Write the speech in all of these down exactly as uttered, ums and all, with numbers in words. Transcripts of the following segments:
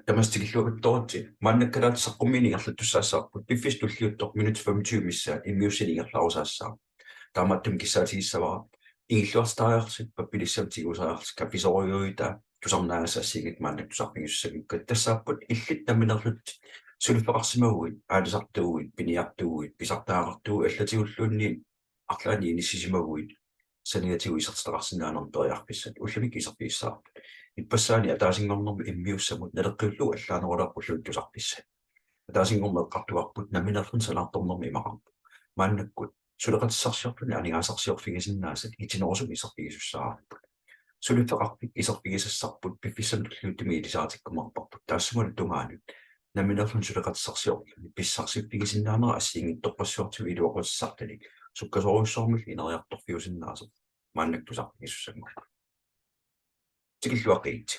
Tamassi tikilluaqqusaavusi, maannakkut kalaallit saqqummiineq ingerlattussaassavarput, piffissaq tulliuttoq minutsit femogtyve missaat immiussineq ingerlarusaassaaq. Taamaattumik kissaatigissavara ingilluartariarlutit, pappialassamik tigusariarlutit, kaffisorujuit, tusarnaagassat assigiinngitsut maannakkut tusarfigisussanngikkatit. Tassaapput illit nammineerlutit suliffeqarsimaguit, aalisartuuguit, piniartuuguit, pisartagaqartuuguit allatigulluunniit arlaannik inissisimaguit saniatigut isertitaqarsinnaanermut periarfissat ullumikkut iserfigissavarput. Ippassaani ataasinngornermi immiussamut naleqqiullugu allaanerulaarput ullumikkut tusarfissat. Ataasinngorneq eqqartugarput nammineerluni sanaartornermi imaqarpoq. Maannakkut suleqatissarsiorluni aningaasarsiorfigisinnaasat itinerusumik iserfigisussaavagut. Suliffeqarfik iserfigisassarput piffissami tulliuttumi ilisaritikkumaarparput. Taassumalu tungaanut nammineerluni suleqatissarsiorluni pissarsiffigisinnaanera assigiinngitsorpassuartigut iluaqutissartanik sukkasoorujussuarmillu ineriartorfiusinnaasoq maannakkut tusarfigisussanngorput. Tikilluaqqigitsi.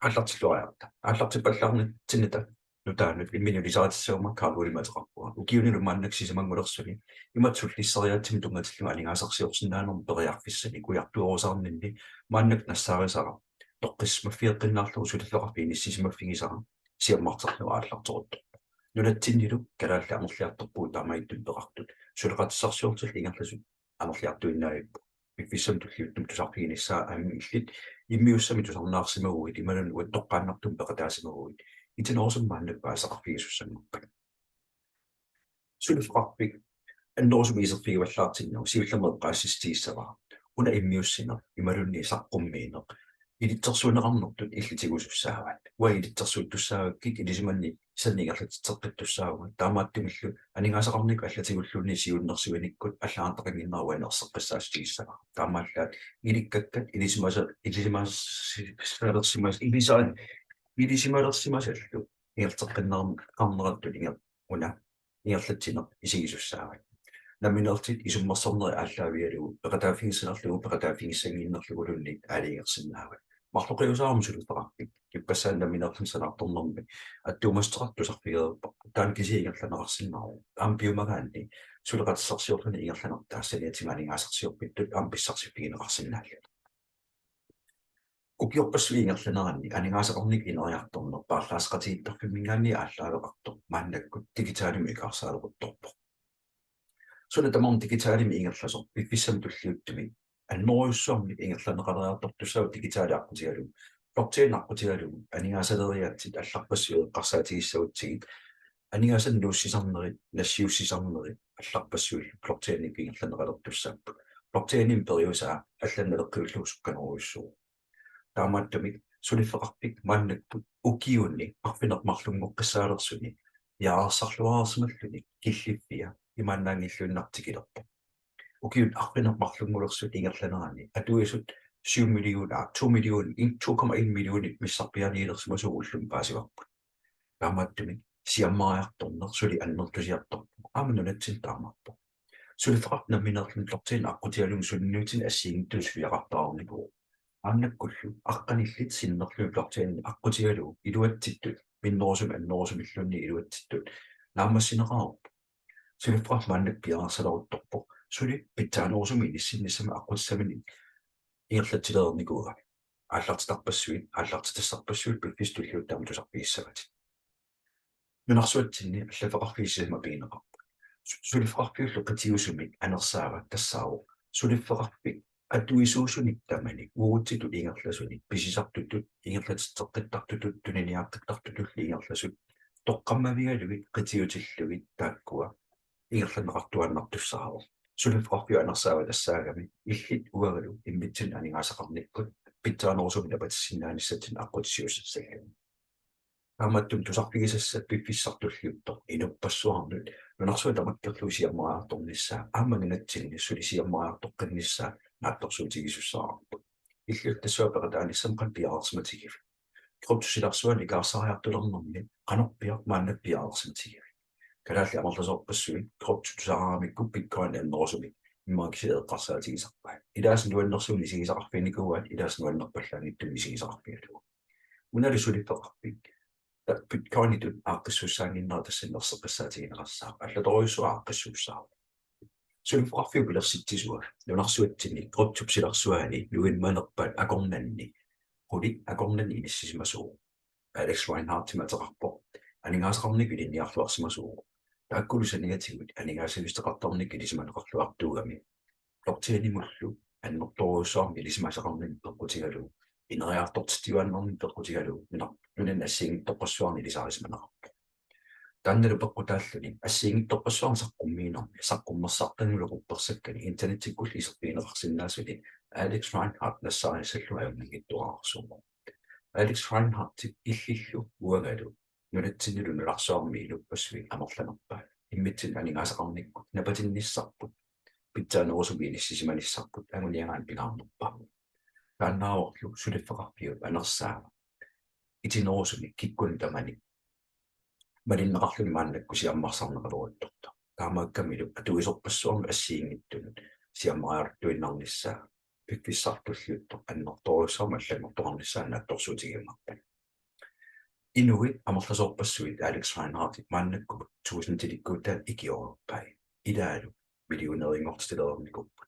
Aallartilluariarta. Aallartippallaarnitsinnita nutaanut imminut ilisaritsissaguma Carl Ulimaateqarpunga. Ukiunilu maannakkut sisamanngulersuni imatut sullisseriaatsimik tunngatillugu aningaasarsiorsinnaanermut periarfissanik ujartuerusaarninni maannakkut nassaarisara toqqissisimaffeeqqinnaarlugu suliffeqarfik inissisimaffigisara siammarterlugu aallarteruttorpoq. Nunatsinnilu kalaallit amerliartorpugut taamaattut peqartut suleqatissarsiorlutillu ingerlasut amerliartuinnavippoq. Piffissami tulliuttumi tusarfiginissaa aamma illit immiussamik tusarnaarsimaguit imaluunniit uagut toqqaannartumik peqataasimaguit itinerusumik maannakkut paasisaqarfigisussanngorpat. Suliffeqarfik annerusumik iserfigivallaartinnagu siullermik eqqaasitsissutigissavara una immiussineq imaluunniit saqqummiineq ilitsersuunneqarnertut illit tigusussaavat. Uanga ilitsersuuttussaavakkit ilisimasannik ingerlatitseqqittussaavunga. Taamaattumillu aningaasaqarnikkut allatigulluunniit siunnersuinikkut allagartaqannginnera uani erseqqissaatigissavara. Taamaallaat ilikkakkat ilisimasa-, ilisimas-, ilisa-, ilisa-, ilisimalersimasallu ingerlateqqinneqarnerattut inger-, una ingerlatsineq isigisussaavat. Nammineerlutit isummersornerit aallaavigalugu peqataaffigissanerlugu peqataaffigissannginnerluguluunniit aalajangersinnaavat. Marloqiusaarami suliffeqarfik. Ippassaani nammineerluni sanaartornermi attuumassuteqartut tusarfigereerparput. Taanna kisiat ingerlanneqarsinnaavoq. Aamma piumagaanni suleqatissarsiorluni ingerlanertaa saniatigut aningaasarsiorfittut aamma pissarsiffigineqarsinnaalluni. Ukiorpassuit ingerlaneranni aningaasaqarnikkut ineriartorneq paarlaasseqatigiittarfimminngaanniit aallaaveqartoq maannakkut digitalimut ikaarsaalequttorpoq. Suna tamarmi digitalimik ingerlasoq piffissami tulliuttumi annerujussuarmik ingerlanneqaleriartortussaavoq digitali aqqutigalugu. Blockchain aqqutigalugu aningaasaleriaatsit allarpassuit eqqarsaatigissagutsigit aningaasanik nuussisarnerit, nassiussisarnerit allarpassuillu blockchainikkut ingerlanneqalertussaapput. Blockchainimi periusaa allanut naleqqiullugu sukkanerujussuuvoq. Taamaattumik suliffeqarfik maannakkut ukiuni arfineq-marlunngoqqissaalersuni piareersarluarsimalluni killiffia imaannaanngilluinnartoq tikilerpoq. Ukiut arfineq-marlunngulersut ingerlaneranni atuisut syv million, aa, to million, en, to komma en millionit missarpiaaniilersimasugut ullumi paasivarput. Taamaattumik siammariartorneq suli annertusiartorpoq. Aamma nunatsinni taamaappoq. Suliffeqarfik nammineerluni blockchain aqqutigalugu suliniutinik assigiinngitsunik suliaqartareernikuuvoq. Maannakkullu aqqanillit sinnerlugit blockchain aqqutigalugu iluatsittut minnerusumik annerusumilluunniit iluatsittut naammassineqareerput. Suliffeqarfik maannakkut piareersaleruttorpoq suli pitsaanerusumik inissinnissamik aqqutissaminik ingerlatsilereernikuugami. Aallartitarpassuit, aallartitassarpassuit piffissami tulliuttumi tusarfigissavatit. Nunarsuatsinni allaffeqarfiit sisamat pigineqarput. Su-, suliffeqarfiullu qitiusumik anersaava tassaavoq suliffeqarfik atuisuusunik tamanik uagutsitut ingerlasunik pisisartutut ingerlatitseqqittartutut tuniniaqqittutullu ingerlasut toqqammavigalugit qitiutillugit taakkua ingerlanneqartuaannartussaavoq. Suliffeqarfiup anersaava tassaagami illit uangalu immitsinnut aningaasaqarnikkut pitsaanerusumik napatissinnaanissatsinnut aqqutissiuussallugit. Taamaattumik tusarfigisassat piffissaq tulliuttoq inuppassuarnut nunarsuaq tamakkerlugu siammariartornissaa aamma nunatsinni suli siammariartoqqinnissaa naatsorsuutigisussaavoq. Illit tassunga peqataanissamut qanoq piareersimatigivit? Kryptop silarsuani ikaarsaariartulernermi qanorpiaq maannakkut piareersimatigivit? Kalaallit amerlasoorpassuit krypto tusaraaramikku Bitcoin annerusumik immaqa kisiat eqqarsaatigisarpaat. Ilaasa nuannersumik misigisaqarfiginikuuaat, ilaasa nuannerpallaanngitsumik misigisaqarfigalugu. Unalu suliffeqarfik Bitcoinitut aaqqissuussaannginnera tassani erseqqissaatigineqassaaq. Allatorujussuaq aaqqissuussaavoq. Suliffeqarfiup pilersitsisua nunarsuatsinni kryptop silarsuani nuimanerpaat akornanni, qulit akornanni inissisimasuuvoq. Alex Reinhardtimik ateqarpoq. Aningaasaqarnikkut ilinniarluarsimasuuvoq. Taakkulu saniatigut aningaasavissuteqartarnikkut ilisimaneqarluartuugami blockchainimullu annertoorujussuarmik ilisimasaqarnermik peqqutigalugu, ineriartortitsiuaannarnermik peqqutigalugu, nunap-, nunanit assigiinngitsorpassuarnik ilisarisimaneqarpoq. Taannalu peqqutaalluni assigiinngitsorpassuarnik saqqummiinermi saqqummersartanullu quppersakkani internettikkullu iserfigineqarsinnaasunik Alex Reinhardt nassaariassallugu ajornanngitsuararsuuvoq. Alex Reinhardtip illillu uangalu nunatsinnilu nunarsuarmi inuppassuit amerlanerpaat immitsinnut aningaasaqarnikkut napatinnissarput, pitsaanerusumik inissisimanissarput anguniagaanik pingaarnerpaavoq. Taannaavorlu suliffeqarfiup anersaava itinerusumik kikkunnit tamanit malinneqarluni maannakkut siammarsarneqaleruttortoq. Taamaakkamilu atuisorpassuarnut assigiinngitsunut siammariartuinnarnissaa piffissaq tulliuttoq annertoorujussuarmik allanngortoqarnissaa naatsorsuutigiumaarpat. Inuit amerlasoorpassuit Alex Reinhardtit maannakkut tusindilikkuutaat ikiorerpai. Ilaalu millionærinngortitalerernikuupput.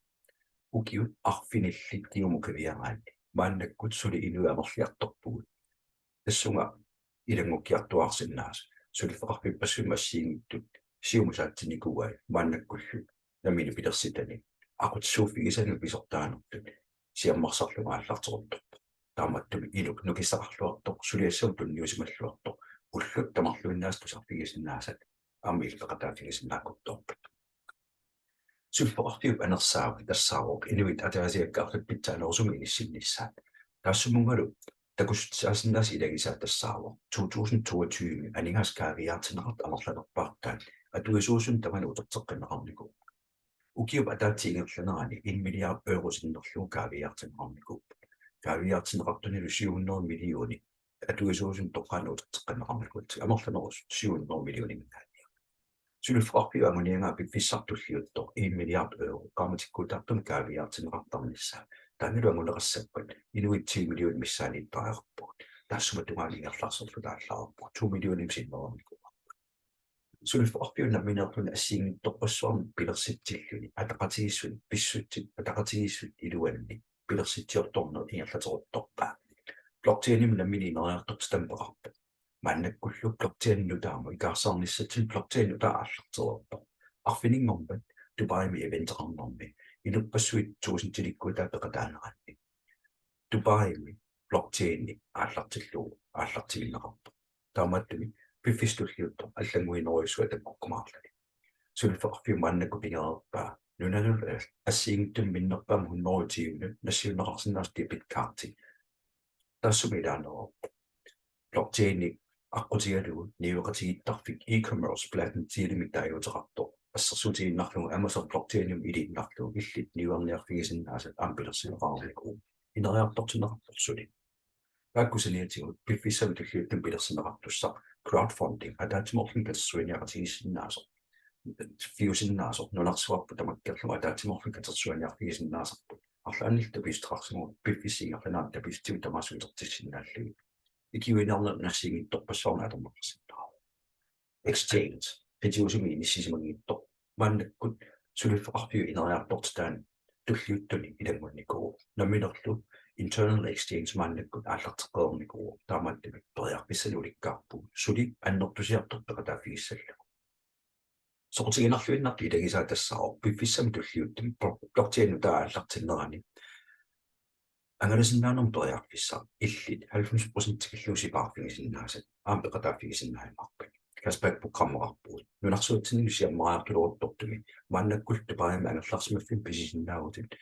Ukiut arfinillit kingumut qiviaraanni maannakkut suli inuit amerliartorpugut. Tassunga ilanngukkiartuaarsinnaasut suliffeqarfippassuit assigiinngitsut siumusaatsinikuuai maannakkullu nammineq pilersitani aqutsisuuffigisanut pisortaanertut siammarsarlugu aallarteruttorpoq. Taamaattumik iluk nukissaqarluartoq suliassamut tunniusimalluartoq ullut tamarluinnaasa tusarfigisinnaasat aamma illit peqataaffigisinnaakuttoorpat. Suliffeqarfiup anersaava tassaavoq inuit ataasiakkaarlutik pitsaanerusumik inissinnissaat. Taassumunngalu takussutissaasinnaasut ilagisaat tassaavoq to tusind toogtyve aningaasat kaaviiaartinneqartut amerlanerpaartaat atuisuusunut tamanut uterteqqinneqarnikuupput. Ukiup ataatsip ingerlanerani en milliard euro sinnerlugu kaaviiaartinneqarnikuupput. Kaaviiaartinneqartunilu syv hundrede millioner atuisuusunut toqqaannaq uterteqqinneqarnikuupput. Amerlanerusut syv hundrede millioner mingaanniaq. Suliffeqarfiup anguniagaa piffissaq tulliuttoq en milliard euro qaammatikkuutaartumik kaaviiaartinneqartarnissaa. Taannalu anguneqassappat inuit ti millionit missaanniittariaqarpugut. Taassuma tungaanut ingerlaarserluta aallarpugut. To millionimik sinnereernikuuarput. Suliffeqarfiup nammineerluni assigiinngitsorpassuarnik pilersitsilluni ataqatigiissut pissutsit ataqatigiissut iluanni pilersitsiortorneq ingerlateruttorpaa. Blockchainimik nammineq ineriartortitamik peqarpoq. Maannakkullu blockchainip nutaamut ikaarsaarnissatsinnut blockchainip nutaaq aallartereerpoq. Arfininngormat Dubaimi eventeqarnermi inuppassuit tusindilikkuutaat peqataaneranni Dubaimi blockchaini aallartillugu aallartigineqarpoq. Taamaattumik piffissaq tulliuttoq allannguinerujussuaq takkukkumaarluni. Suliffeqarfiup maannakkut pigereerpaa nunanut assigiinngitsunut minnerpaamik hundrede og tyvenut nassiunneqarsinnaasoq debitkorti. Taassuma ilaaneruvoq. Blockchaini aqqutigalugu niueqatigiittarfik e-commerce PlatinDealimik taaguuteqartoq assersuutigiinnarlugu Amazon blockchainimut iliinnarlugu illit niuerniarfigisinnaasat aamma pilersinneqareernikuuvoq. Ineriartortinneqarpoq suli. Taakku saniatigut piffissami tulliuttumi pilersinneqartussaq crowdfunding ataatsimoorluni katersuiniaqatigiissinnaasoq. Fiusinnaasoq nunarsuarput tamakkerlugu ataatsimoorluni katersuiniarfigisinnaasarput. Arlaannillu tapiissuteqarsimavugut piffissap ingerlanerani tapiissutigut tamaasa utertissinnaallugit. Ikiuiniarneq assigiinngitsorpassuarnik atorneqarsinnaavoq. Exchange, qitiusumik inissisimanngitsoq, maannakkut suliffeqarfiup ineriartortitaani tulliuttuni ilanngunnikuuvoq. Namminerlu internal exchange maannakkut aallarteqqereernikuuvoq. Taamaattumik periarfissanik ulikkaarpugut suli annertusiartoq peqataaffigissallugu. Soqutiginarluinnartut ilagisaat tassaavoq piffissami tulliuttumi blo-, blockchainip nutaaq aallartinnerani angalasinnaanermut periarfissaq illit halvfems procent tikillugu sipaarfigisinnaasat aamma peqataaffigisinnaajumaarpat. Cashback programmeqarpugut. Nunarsuatsinni siammariartuleruttortumi maannakkut Dubaimi angerlarsimaffimmik pisisinnaavutit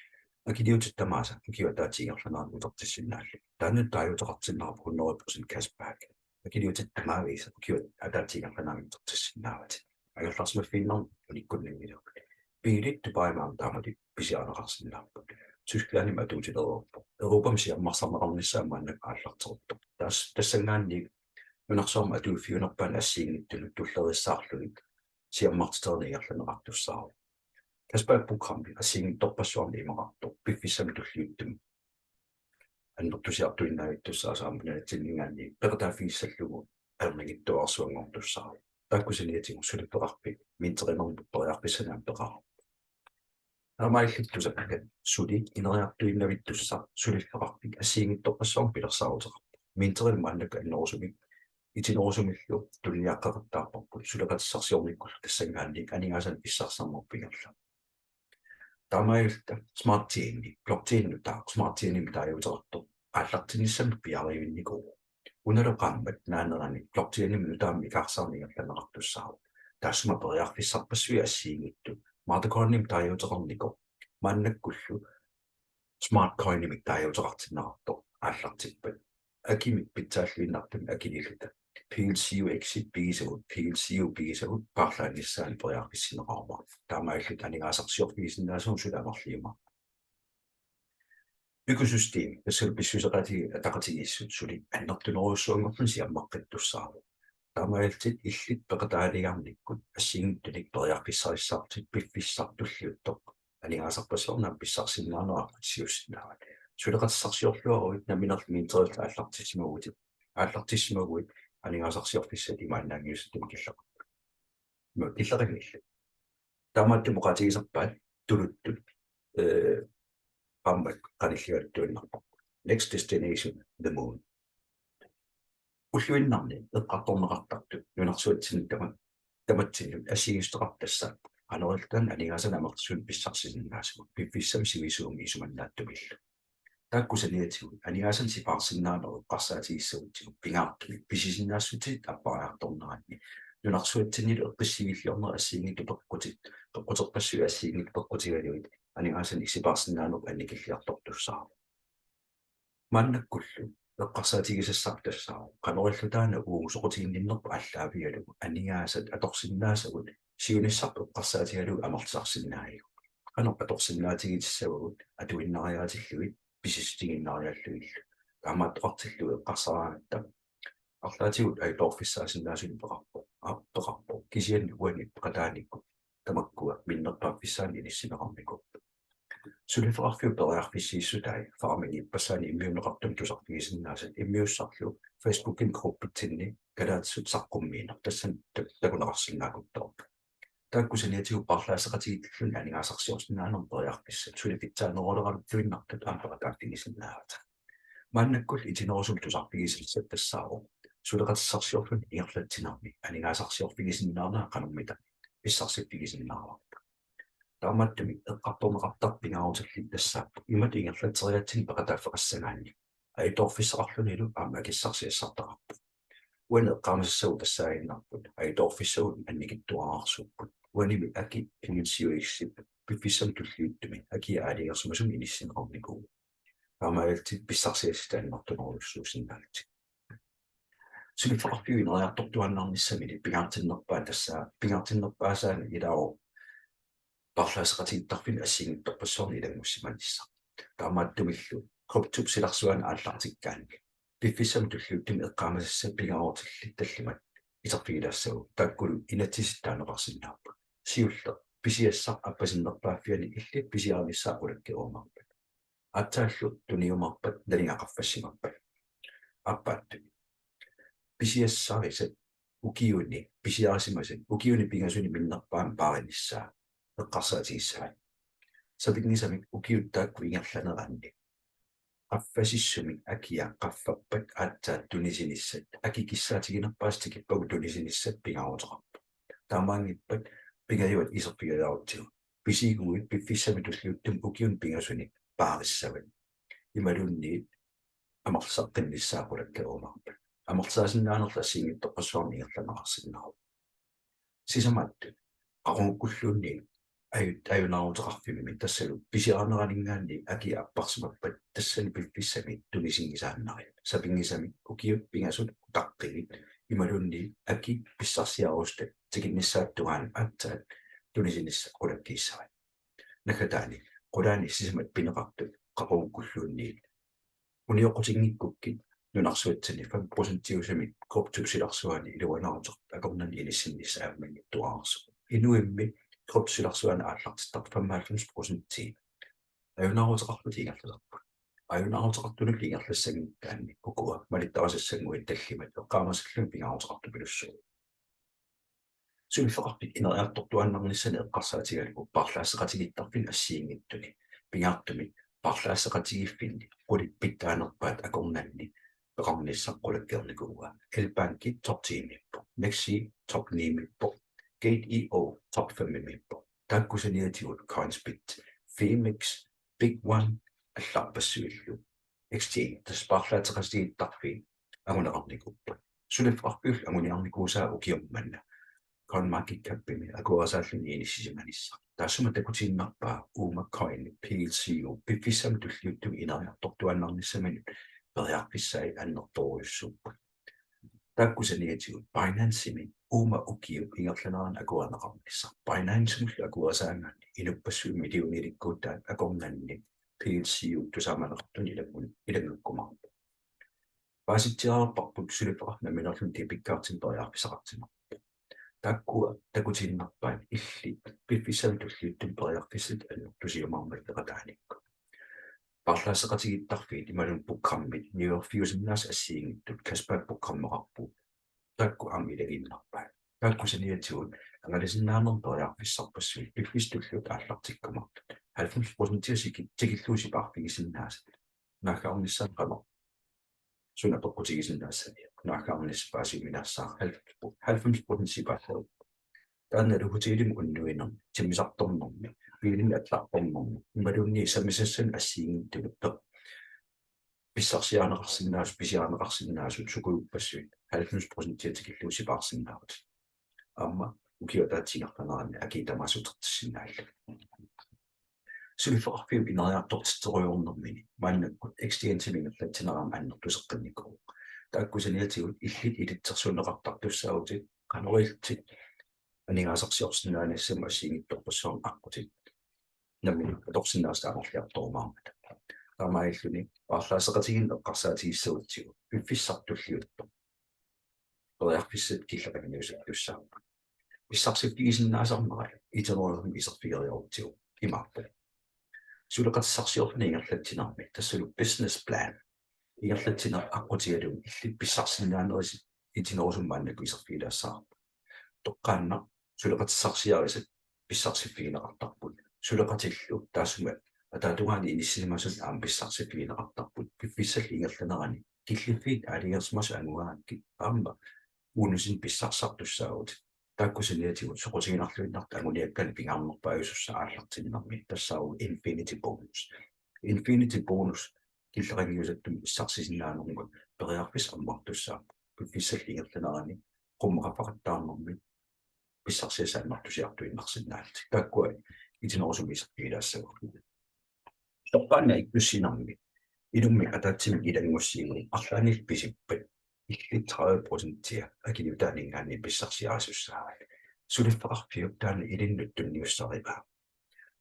akiliutit tamaasa ukiup ataatsip ingerlanerani utertissinnaallugit. Taanna taaguuteqartinneqarpoq hundrede procent cashback. Akiliutit tamaviisa ukiup ataatsip ingerlanerani utertissinnaavatit. Angerlarsimaffiinnarnik unikkunninngilagut. Biilit Dubaimi aamma taamatut pisiarineqarsinnaapput. Tysklandimi atuutilereerpoq. Europami siammarsarneqarnissaa maannakkut aallarteruttorpoq. Tas-, tassanngaanniit nunarsuarmi atuiffiunerpaani assigiinngitsunut tulleriissaarlugit siammartitereerneq ingerlanneqartussaavoq. Cashback programmi assigiinngitsorpassuarnik imaqartoq piffissami tulliuttumi annertusiartuinnavittussaasut aamma nunatsinninngaanniit peqataaffigissallugu ajornanngitsuararsuanngortussaavoq. Taakku saniatigut suliffeqarfik minterinermut periarfissanik aamma peqarpoq. Taamaalillutik tusakkat suli ineriartuinnavittussaq suliffeqarfik assigiinngitsorpassuarnik pilersaaruteqarpoq. Minterineq maannakkut annerusumik itinerusumillu tuniniaqqeqattaarparput suleqatissarsiornikkullu tassanngaanniit aningaasanik pissarsinermut ingerlavoq. Taamaalilluta Smart Chaini, blockchain nutaaq, Smart Chainimik taaguuteqartoq aallartinnissamut piareevinnikuuvoq. Unalu qaammat naanerani blockchainimik nutaamik ikaarsaarneq ingerlanneqartussaavoq. Taassuma periarfissarpassuit assigiinngitsut Mothercoinimik taaguuteqarnikoq maannakkullu Smart Coinimik taaguuteqartinneqartoq aallartippat. Akimik pitsaalluinnartumik akiliilluta P L C U X-it pigisagut, P L C U pigisagut paarlaannissaannik periarfissinneqarmat. Taamaalilluta aningaasarsiorfigisinnaasugut suli amerliumaarput. Økosystem, tassalu pissuseqatigiit ataqatigiissut suli annertunerujussuanngorluni siammaqqittussaavoq. Taamaalillutit illit peqataaniarnikkut assigiinngitsunik periarfissarissarput piffissaq tulliuttoq aningaasarpassuarnik pissarsisinnaanera aqqutissiuussinnaavat. Suleqatissarsiorluaruit nammineerlutit minterillutit aallartissimaguit, aallartissimaguit aningaasarsiorfissat imaannaanngiusattumik killeqarput. Ima killeqanngillat. Taamaattumik oqaatigisarpaat tuluttut, eh, qaammat qanilligattuinnarpoq. Next destination, the moon. Ulluinnarni eqqartorneqartartut nunarsuatsinni tama-, tamatsinnut assigiissuteqartut tassaapput qanoq ililluta aningaasanik amerlasuunik pissarsisinnaasugut piffissami sivisuumi isumannaattumillu. Taakku saniatigut aningaasanik sipaarsinnaaneq eqqarsaatigissagutsigu pingaartumik pisisinnaassutit appariartorneranni nunarsuatsinnilu eqqissiviilliornerit assigiinngitsut peqqutit, peqquterpassuit assigiinngitsut peqqutigalugit aningaasanik sipaarsinnaaneq annikilliartortussaavoq. Maannakkullu eqqarsaatigisassarput tassaavoq qanoq ililluta una uagut soqutiginninnerput aallaavigalugu aningaasat atorsinnaasagut siunissarput eqqarsaatigalugu amerlisarsinnaagigut. Qanoq atorsinnaatigitissavagut atuinnariaatillugit pisissutigiinnariaallugillu. Taamaattoqartillugu eqqarsaraangatta arlaatigut ajutoorfissaasinnaasunik peqarpoq, aap, peqarpoq. Kisianni uani peqataanikkut tamakkua minnerpaaffissaannik inissinneqarnikuupput. Suliffeqarfiup periarfissiissutai farmini ippassaani immiunneqartumik tusarfigisinnaasat immiussarlu Facebookimi gruppitsinni kalaallisut saqqummiineq tassani tak-, takuneqarsinnaaqquttaarpoq. Taakku saniatigut paarlaasseqatigiitilluni aningaasarsiorsinnaanermut periarfissat suli pitsaaneruleraluttuinnartut aamma peqataaffigisinnaavatit. Maannakkullu itinerusumik tusarfigisassat tassaavoq suleqatissarsiorluni ingerlatsinermi aningaasarsiorfigisinnaanera qanormita pissarsiffigisinnaavagut. Taamaattumik eqqartorneqartartut pingaarutillit tassaapput imatut ingerlatseriaatsinik peqataaffeqassagaanni ajutoorfissaqarlunilu aamma akissarsiassartaqarpoq. Uani eqqaamasassagut tassaaginnarput ajutoorfissagut annikitsuararsuupput. Uanimi aki P L C U X-ip piffissami tulliuttumi akia aalajangersimasumik inissinneqarnikuuvoq. Taamaalillutit pissarsiassat annertunerujussuusinnaallutik. Suliffeqarfiup ineriartortuaannarnissamini pingaartinnerpaaq tassaa, pingaartinnerpaasaani ilaavoq paarlaasseqatigiittarfinni assigiinngitsorpassuarni ilanngussimanissaq. Taamaattumillu kryptop silarsuani aallartikkaanni piffissami tulliuttumi eqqaamasassat pingaarutillit tallimat iserfigilaassavagut, taakkulu inatsisit taaneqarsinnaapput. Siulleq pisiassaq appasinnerpaaffiani illit pisiarinissaa qulakkeerumaarpat. Aatsaallu tuniumaarpat nalinga qaffassimappat. Aappaattut pisiassarisat ukiuni pisiarisimasat ukiuni pingasuni minnerpaamik paarinissaa eqqarsaatigissavatit. Sapinngisamik ukiut taakku ingerlaneranni qaffasissumik akia qaffappat aatsaat tunisinissat, aki kissaatiginerpaasat tikippagu tunisinissat pingaaruteqarpoq. Taamaanngippat pingajuat iserfigilaarutsigu pisiguit piffissami tulliuttumi ukiuni pingasuni paarissavat. Imaluunniit amerlisaqqinnissaa qulakkeerumaarpat. Amerlisaasinnaanerlu assigiinngitsorpassuarni ingerlanneqarsinnaavoq. Sisamaattut qaqugukkulluunniit aju-, ajunaaruteqarfimmi tassalu pisiarineraninngaanniit akia apparsimappat tassani piffissami tunisinngisaannarit. Sapinngisamik ukiut pingasut utaqqigit imaluunniit aki pissarsiarusutat tikinnissaata tungaanut aatsaat tunisinissat qulakkiissavat. Naggataani qulaani sisamat pineqartut qaqugukkulluunniit unioqqutinngikkukkit nunarsuatsinni fem procentiusamik kryptop silarsuani iluanaaruteqartut akornanni inissinnissaq aamma annertuararsuuvoq. Inuimmi kryptop silarsuani aallartittartut femoghalvfems procenti ajunaaruteqarlutik ingerlasarput. Ajunaaruteqartunullu ingerlassanngikkaanni ukua malittarisassannguit tallimat eqqaamasallugit pingaaruteqartupilussuuvoq. Suliffeqarfik ineriartortuaannarnissani eqqarsaatigalugu paarlaasseqatigiittarfinni assigiinngitsuni pingaartumik paarlaasseqatigiiffinni qulit pitsaanerpaat akornanni peqarnissaq qulakkeernikuuaa. LBank top ti-miippoq, MEXC top ni-miippoq, Gate.io top fem-imiippoq. Taakku saniatigut Coinsbit, Phemex, Big One allarpassuillu. Exchange, tassa paarlaateqatigiittarfiit anguneqarnikuupput. Suliffeqarfiullu anguniarnikuusaa ukioq manna CoinMarketCapimi akuerisaalluni inissisimanissaq. Taassuma takutiinnarpaa uuma coini P L C U piffissami tulliuttumi ineriartortuaannarnissaminut periarfissai annertoorujussuupput. Taakku saniatigut Binancemi uuma ukiup ingerlanerani akuerineqarnissaq. Binancemullu akuerisaagaanni inuppassuit millionilikkuutaat akornanni P L C U tusaamaneqartuni ilangun-, ilanngukkumaarpoq. Paasitsiareerparput suliffeqarfik nammineerluni debitkortimik periarfissaqartinnarpoq. Taakkua takutiinnarpaat illit piffissami tulliuttumi periarfissat annertusiumaarmata peqataanikkut. Paarlaasseqatigiittarfiit imaluunniit programmit niuerfiusinnaasat assigiinngitsut cashback programmeqarpoq. Taakku aamma ilagiinnarpaat. Taakku saniatigut angalasinnaanermut periarfissarpassuit piffissami tulliuttumi aallartikkumaartut. Halvfems procent siki-, tikillugu sipaarfigisinnaasat. Naaggaarnissaat qanoq suna peqqutigisinnaassaniit. Naaggaarnissaq paasiuminaassaaq halvfems pro-, halvfems procent sipaarlugu. Taannalu hotelimi unnuinermi, timmisartornermi, biilini allartornermi, imaluunniit sammisassanik assigiinngitsunut pissarsiarineqarsinnaasut, pisiarineqarsinnaasut sukujuppassuit halvfems procent tikillugu sipaarsinnaavat. Aamma ukiup ataatsip ingerlanerani akii tamaasa utertissinnaalluni. Suliffeqarfiup ineriartortitserujoornermini maannakkut exchange-imi ingerlatsinerani annertuseqqinnikuuvoq. Taakku saniatigut illit ilitsersuunneqartartussaavutit, qanoq ilillutit aningaasarsiorsinnaanissamut assigiinngitsorpassuarnik aqqutit nammineq atorsinnaasat amerliartorumaarmata. Taamaalilluni paarlaasseqatigiinneq eqqarsaatigissagutsigu piffissaq tulliuttoq periarfissat killeqanngiusattussaapput. Pissarsiffigisinnaasarnerat itinerusumik iserfigeriarutsigu imaappoq: suleqatissarsiorluni ingerlatsinermi, tassalu business plan, ingerlatsineq aqqutigalugu illit pissarsisinnaanerisi itinerusumik maannakkut iserfigilaassavarput. Toqqaannaq suleqatissarsiarisat pissarsiffigineqartarput. Suleqatillu taassuma ataatungaani inissisimasut aamma pissarsiffigineqartarput. Piffissalli ingerlanerani killiffiit aalajangersimasut angugaangakkit aamma bonusinik pissarsisartussaavutit. Taakku saniatigut soqutiginarluinnartut anguniakkanik pingaarnerpaajusussaat aallartinnermi, tassaavoq Infinity Bonus. Infinity Bonus killeqanngiusattumik pissarsisinnaanermut periarfissaq ammartussaavoq. Piffissalli ingerlanerani qummut qaffaqattaarnermi pissarsiassat annertusiartuinnarsinnaallutik. Taakkua itinerusumik iserfigilaassavagut. Toqqaannaq ikkussinermi inummik ataatsimik ilanngussiinit arlaannik pisippat illit tredive procentia akiliutaaninngaanniit pissarsiarisussaavat. Suliffeqarfiup taanna ilinnut tunniussarivaa.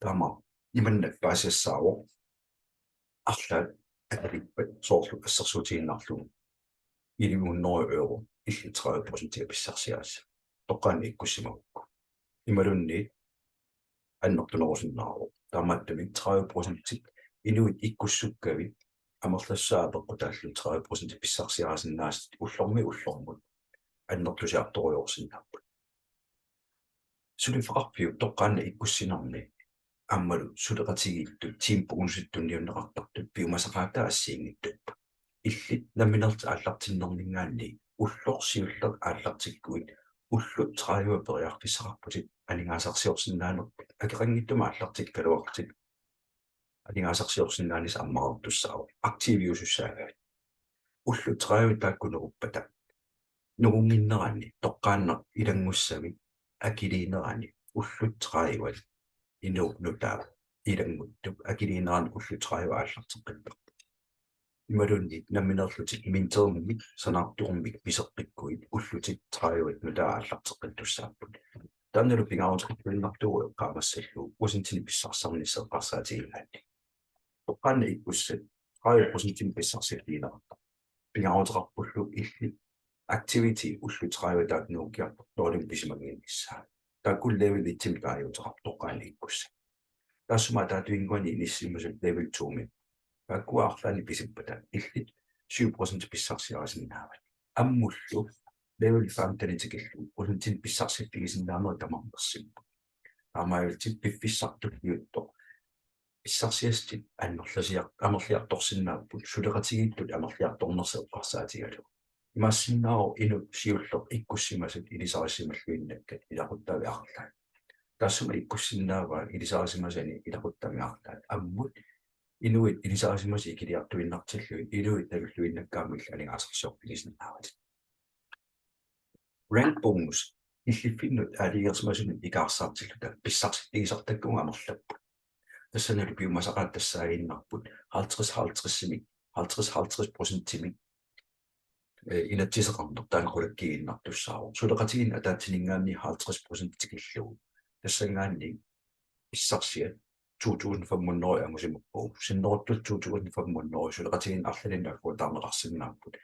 Taamaammat imannak paasisassaavoq: arlaat akilippat soorlu assersuutigiinnarlugu elleve hundrede euro, illit tredive procentia pissarsiarisi. Toqqaannaq ikkussimagukku. Imaluunniit annertunerusinnaavoq. Taamaattumik tredive procentit inuit ikkussukkavit amerlassusaa apeqqutaallu tredive procent pissarsiarisinnaasatit ullormiit ullormut annertusiartorujoorsinnaapput. Suliffeqarfiup toqqaannaq ikkussinermi aammalu suleqatigiittut team bonusit tunniunneqartartut piumasaqaataat assigiinngitsuupput. Illit nammineerlutit aallartinnerninngaanniit ulloq siulleq aallartikkuit ullut tredive periarfissaqarputit aningaasarsiorsinnaanerput, akeqanngitsumik aallartikkaluarlutit aningaasarsiorsinnaanissat ammartussaavoq aktiviusussaagavit. Ullut tredive taakku nuuppata, nuunnginnerani toqqaannaq ilanngussavit akiliinerani ullut tredive inuup nutaap ilannguttup akiliinerani ullut tredive aallarteqqittarput. Imaluunniit nammineerlutit minterimik sanaartornermik piseqqikkuit ullutit tredive nutaat aallarteqqittussaapput. Taannalu pingaaruteqartuinnartuuvoq eqqaamassallugu procentinik pissarsisarnissaq eqqarsaatigigaanni. Toqqaannaq ikkussat tredive procentinik pissarsiffigineqartarput. Pingaaruteqarpullu illit activity ullut tredive taakku nuukkiartortoq nulimut pisimannginnissaa. Taakku level et-imik taaguuteqarpoq toqqaannaq ikkussat. Taassuma ataatap inguani inissisimasut level to-mi. Taakkua arlaannik pisippata illit syv procent pissarsiarisinnaavat. Ammullu level femten tikillugu procentinik pissarsiffigisinnaaneri tamarnersippoq. Taamaalillutit piffissaq tulliuttoq Pissarsiassatit amerlasiar-, amerliartorsinnaapput, suleqatigiittut amerliartornersut eqqarsaatigalugu. Imaassinnaavoq inuk siulleq ikkussimasat ilisarisimalluinnakkat ilaquttavit arlaat. Taassuma ikkussinnaavaa ilisarisimasani ilaquttami arlaat. Ammut inuit ilisarisimasat ikiliartuinnartillugit inuit nalulluinnakkaangamik aningaasarsiorfigisinnaavatit. Rank bonus killiffinnut aalajangersimasunut ikaarsaartilluta pissarsiffigisartakkagut amerlapput. Tassanilu piumasaqaat tassaaginnarput halvtreds halvtredsimik, halvtreds halvtreds procentimik, eh, inatsiseqarneq taanna qulakkiiginnartussaavoq. Suleqatigiinni ataatsininngaanniit halvtreds procent tikillugu. Tassanngaanniit pissarsiat to tusind fem hundrede angusimappagu. Sinneruttullu to tusind fem hundrede suleqatigiinni arlalinnik agguataarneqarsinnaapput.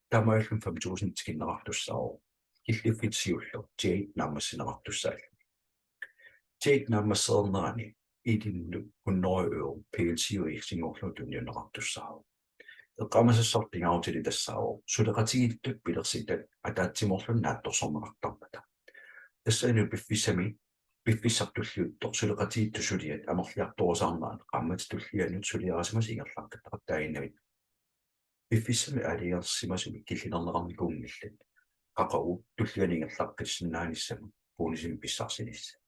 Taamaalilluni fem tusind tikinneqartussaavoq. Killiffik siulleq Jade naammassineqartussaalluni. Jade naammassereernerani ilinnut hundrede euro P L C U-sinngorlugu tunniunneqartussaavoq. Eqqaamasassarput pingaarutilik tassaavoq suleqatigiittut pilersitat ataatsimoorluni naatsorsorneqartarmata. Tassanilu piffissami, piffissaq tulliuttoq suleqatigiittut suliat amerliartorusaarnerat qaammatit tullianut suliarisimasat ingerlaqqittaqattaaginnarput. Piffissami aalajangersimasumik killilerneqarnikuunngillat. Qaqugu tullianut ingerlaqqissinnaanissamut bonusimik pissarsinissat.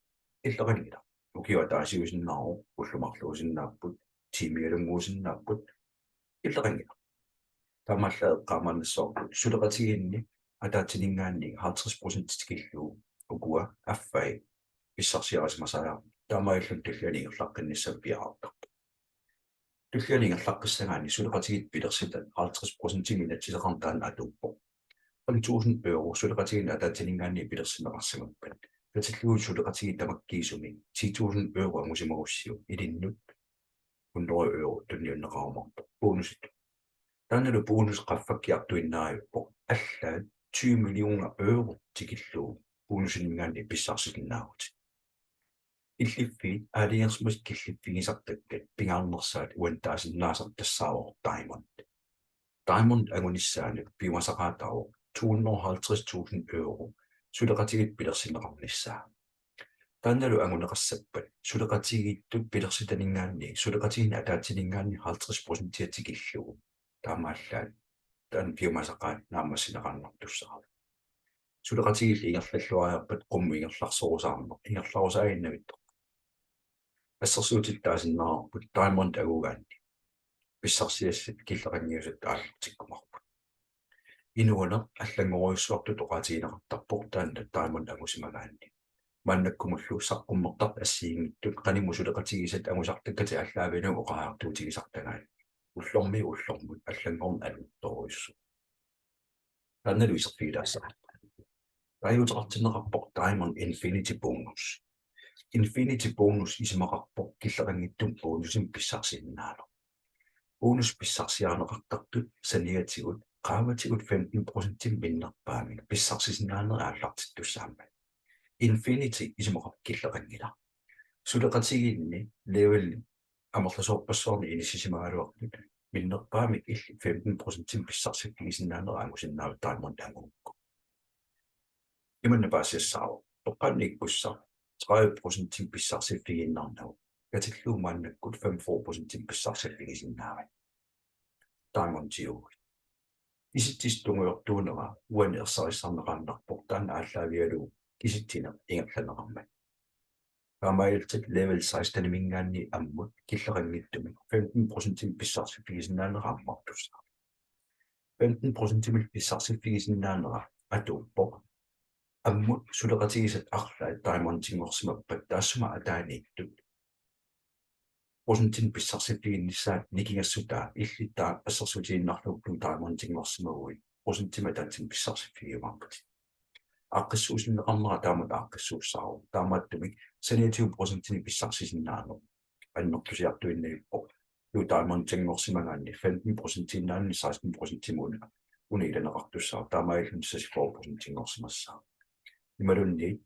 Killeqanngilaq. Ukioq ataasiusinnaavoq, ulloq marluusinnaapput, tiimialunnguusinnaapput. Killeqanngilaq. Taamaallaat eqqaamaannassavarput suleqatigiinni ataatsininngaanniit halvtreds procent tikillugu ukua affai pissarsiarisimasariaqarput. Taamaalilluni tullianut ingerlaqqinnissamut piareertarpoq. Tullianut ingerlaqqissagaanni suleqatigiit pilersitat halvtreds procentimik inatsiseqarneq taanna atuuppoq. Fem tusind euro suleqatigiinni ataatsininngaanniit pilersinneqarsimappat, katillugu suleqatigiit tamakkiisumik ti tusind euro angusimagussiuk ilinnut hundrede euro tunniunneqarumaarpoq bonusit. Taannalu bonus qaffakkiartuinnarpoq, allaat tyve millioner euro tikillugu bonusininngaanniit pissarsisinnaavutit. Killiffiit aalajangersimasut killiffigisartakkat pingaarnersaat uani taasinnaasarput tassaavoq Diamond. Diamond angunissaanut piumasaqaataavoq to hundrede og halvtreds tusind euro suleqatigiit pilersinneqarnissaa. Taannalu anguneqassappat suleqatigiittut pilersitaninngaanniit suleqatigiinni ataatsininngaanniit halvtreds procentia tikillugu. Taamaallaat taanna piumasaqaat naammassineqarnartussaavoq. Suleqatigiillu ingerlalluariarpat qummut ingerlarsorusaarneq ingerlarusaaginnavittoq. Assersuutitut taasinnaavarput Diamond angugaanni pissarsiassat killeqanngiusat aallartikkumaarput. Inuuneq allanngorujussuartut oqaatigineqartarpoq taanna Diamond angusimagaanni. Maannakkumullu saqqummertartut assigiinngitsut qanimut suleqatigisat angusartakkatit aallaavigalugit oqariartuutigisartagaat. Ullormiit ullormut allanngorneq annertoorujussuuvoq. Taannalu iserfigilaassavarput. Taaguuteqartinneqarpoq Diamond Infinity Bonus. Infinity Bonus isumaqarpoq killeqanngitsumik bonusimik pissarsisinnaaneq. Bonus pissarsiarineqartartut saniatigut qaavatigut femten procentimik minnerpaamik pissarsisinnaanerit aallartittussaammat. Infinity isumaqarpoq killeqanngilaq. Suleqatigiinni level amerlasoorpassuarnik inissisimagaluartut minnerpaamik illit femten procentimik pissarsiffigisinnaanera angusinnaavat Diamond angugukku. Imanna paasisassaavoq. Toqqaannaq ikkussaq tredive procentimik pissarsiffigiinnarnagu. Katillugu maannakkut femogfyrre procentimik pissarsiffigisinnaavatit. Diamond tiuguit. Kisitsisit tungujortuunera uani ersarissarneqaannarpoq taanna aallaavigalugu kisitsineq ingerlanneqarmat. Taamaalillutit level seksteniminngaanniit ammut killeqanngitsumik femten procentimik pissarsiffigisinnaanera ammartussaavoq. Femten procentimik pissarsiffigisinnaanera atuuppoq ammut suleqatigisat arlaat Diamondinngorsimappat taassuma ataaniittut procentinik pissarsiffiginnissaat nikingassutaa illit assersuutigiinnarlugu Diamondinngorsimaguit procentimik ataatsimik pissarsiffigiumaarputit. Aaqqissuussinneqarnera taamatut aaqqissuussaavoq. Taamaattumik saniatigut procentinik pissarsisinnaaneq annertusiartuinnavippoq. Diamondinngorsimagaanni femten procentiinnaanni seksten procentimik una, una ilaneqartussaavoq. Taamaalilluni seksogfyrre procentinngorsimassaaq. Imaluunniit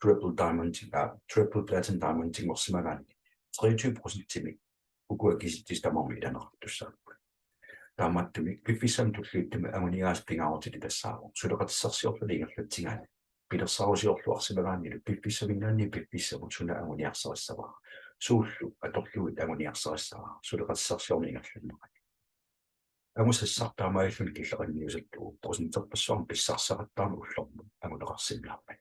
Triple Diamond, aa, Triple Platinum Diamondinngorsimagaanni treogtyve procentimik ukua kisitsisit tamarmik ilaneqartussaapput. Taamaattumik piffissami tulliuttumi anguniagaasa pingaarutilik tassaavoq suleqatissarsiorluni ingerlatsigaanni pilersaarusiorluarsimagaannilu piffissaminngaanniit piffissamut suna anguniarsarissavara. suullu atorlugit anguniarsarissavat suleqatissarsiorneq ingerlannerani. Angusassaq taamaalilluni killeqanngiusattuuvoq, procenterpassuarnik pissarsisaqattaarneq ullormut anguneqarsinnaammat.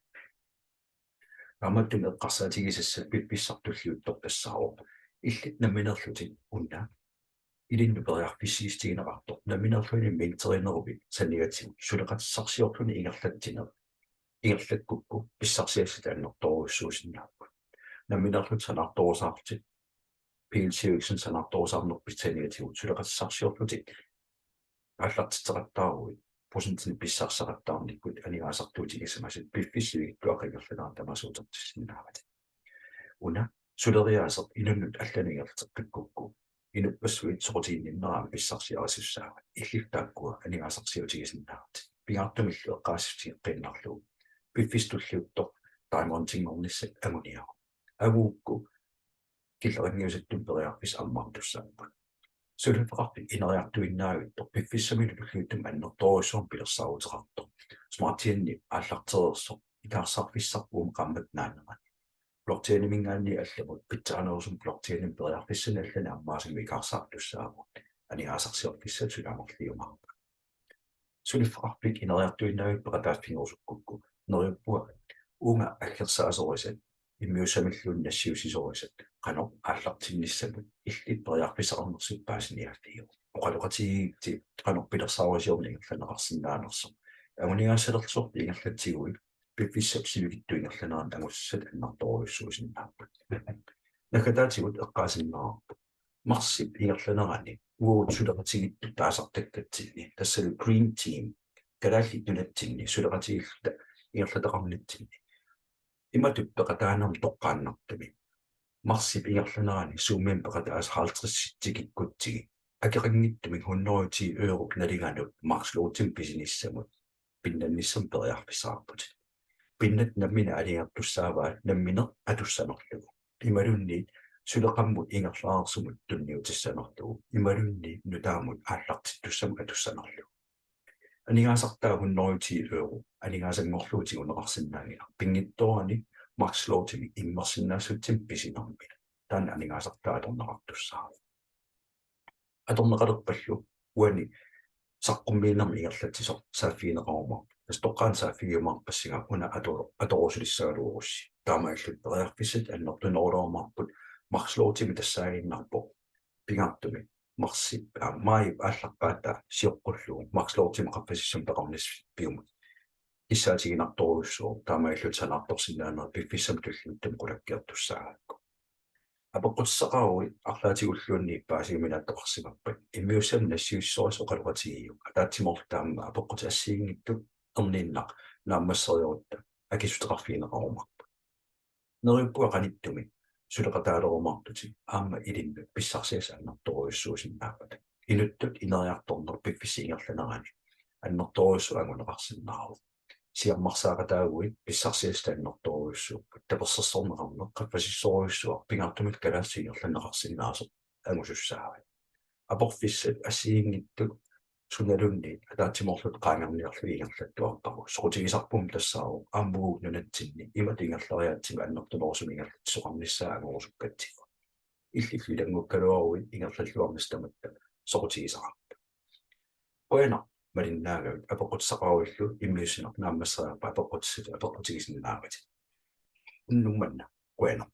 Taamaattumik eqqarsaatigisassat piffissaq tulliuttoq tassaavoq illit nammineerlutit una ilinnut periarfissiissutigineqartoq, nammineerluni minterinerup saniatigut suleqatissarsiorluni ingerlatsineq ingerlakkukku pissarsiassat annertoorujussuusinnaapput. Nammineerlutit sanaartorusaarlutit, P L C U X-inik sanaartorusaarnerpit saniatigut suleqatissarsiorlutit aallartitseqattaaruit procentinik pissarsisaqattaarnikkut aningaasartuutigisimasat piffissap sivikitsuaqqap ingerlanerani tamaasa utertissinnaavatit. Una suleriaaseq inunnut allanut ingerlateqqikkukku inuppassuit soqutiginninnermi pissarsiarisussaavat, illit taakkua aningaasarsiutigisinnaavatit. Pingaartumillu eqqaasitsissutigeqqiinnarlugu piffissaq tulliuttoq Diamondinngornissat anguniaruk. Angugukku killeqanngiusattumik periarfissat ammartussaapput. Suliffeqarfik ineriartuinnavittoq piffissamilu tulliuttumi annertoorujussuarmik pilersaaruteqartoq, Smart Chainip aallartereersoq ikaarsaarfissarput uuma qaammatip naanerani. Blockchainiminngaanniit allamut pitsaanerusumik blockchainimi periarfissanik allanik ammaassumik ikaarsaartussaavugut, aningaasarsiorfissat suli amerliumaarput. Suliffeqarfik ineriartuinnavittoq peqataaffigerusukkukku neriuppunga uunga aggersaasorisat immiussamilluunniit nassiussisorisat qanoq aallartinnissamut illit periarfissaqarnersut paasiniaaffigiuk. Oqaloqatigiigitsi qanoq pilersaarusiorneq ingerlanneqarsinnaanersoq. Anguniagassalersorpit ingerlatsiguit piffissap sivikitsup ingerlanerani angusassat annertoorujussuusinnaapput. Naggataatigut eqqaasinnaavarput marsip ingerlanerani uagut suleqatigiittut taasartakkatsinni, tassalu Green Team, Kalaallit Nunatsinni suleqatigiilluta ingerlataqarnitsinni, imatut peqataanermut toqqaannartumik marsip ingerlanerani Zoomimi peqataasut halvtredsit tikikkutsigit akeqanngitsumik hundrede og ti europ nalinganut Max Loadimik pisinissamut pinnannissamut periarfissaqarputit. Pinnatit nammineq aalajangertussaavaat nammineq atussanerlugu, imaluunniit suleqammut ingerlareersumut tunniutissanerlugu, imaluunniit nutaamut aallartittussamut atussanerlugu. Aningaasartaa hundrede og ti euro aningaasanngorlugu tiguneqarsinnaanngilaq pinngitsoorani Max Loadimik immersinnaassutsini pisinermini. Taanna aningaasartaa atorneqartussaavoq. Atorneqalerpallu uani saqqummiinermi ingerlatsisoq saaffigineqarumaarpoq. Tassa toqqaannaq saaffigiumaarpassinga una ato-, atorusulissagaluarussi. Taamaalillutit periarfissat annertunerulerumaarput. Max Loadimi tassaaginnarpoq pingaartumik marsip, aa, maajip aallaqqaataa sioqqullugu Max Loadimi qaffasissumik peqarnissaq piumut kissaatiginartorujussuuvoq, taamaalillutit sanaartorsinnaanerit piffissami tulliuttumi qulakkeertussaagakku. Apeqqutissaqaruit arlaatigulluunniit paasiuminaattoqarsimappat, immiussamik nassiussisorisat oqaloqatigiuk. Ataatsimoorluta aamma apeqqutit assigiinngitsut erniinnaq naammassereerutta akissuteqarfigineqarumaarput. Neriuppunga qanittumi suleqataalerumaartutit aamma ilinnut pissarsiassat annertoorujussuusinnaappata. Inuttut ineriartorneq piffissap ingerlanerani annertoorujussuaq anguneqarsinnaavoq. Siammarsaaqataaguit pissarsiassat annertoorujussuupput. Tapersersorneqarneq qaffasissorujussuaq, pingaartumik kalaallisut ingerlanneqarsinnaasoq angusussaavat. Aporfissat assigiinngitsut sunaluunniit ataatsimoorluta qaangerniarlugit ingerlattuartarput. Soqutigisarput tassaavoq aamma uagut nunatsinni imatut ingerlariaatsimi annertunerusumik ingerlatsisoqarnissaa angorusukkatsigu. Illillu ilanngukkaluaruit ingerlalluarnissat tamatta soqutigisaqarput. Qujanaq malinnaagavit. Apeqqutissaqaruillu immiussineq naammassereerpat apeqqutissat apeqqutigisinnaavatit. Unnuk manna qujanaq.